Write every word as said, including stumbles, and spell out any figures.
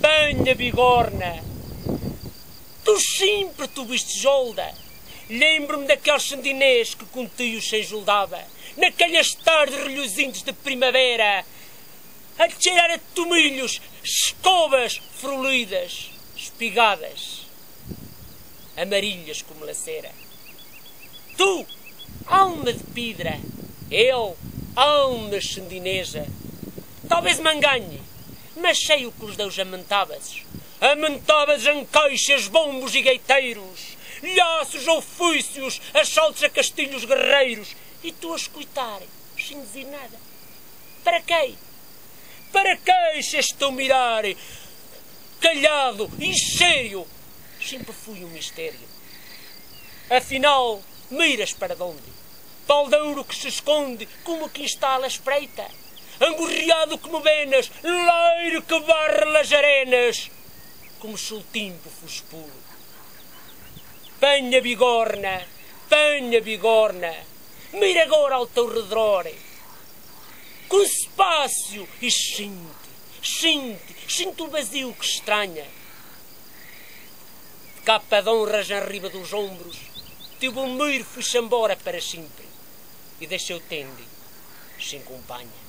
Panha bigorna, tu sempre tu viste jolda. Lembro-me daqueles sendinés que contigo se enjoldava, naquellas tardes reluzentes de primavera, a cheirar a tomilhos, escovas frolidas, espigadas, amarillas como lacera. Tu, alma de pedra, eu, alma sendinesa. Talvez me engane, mas sei o que os deuses amentavas. Amentavas em caixas, bombos e gaiteiros, laços ou foices, assaltos a castilhos guerreiros, e tu a escutar, sem dizer nada. Para quê? Para quê, se este teu mirar, callado e sério, sempre foi um mistério? Afinal, miras para onde? Paldeiro que se esconde, como quem está à espreita. Angurriado como venas, laire que varre as arenas, como se o tempo fosse puro. Panha bigorna, panha bigorna, mira agora ao teu redor, com espaço, e sente, sente, sente o vazio que estranha. De capa de honras em riba dos ombros, teu Belmiro foi-se embora para sempre e deixou-te sem companha.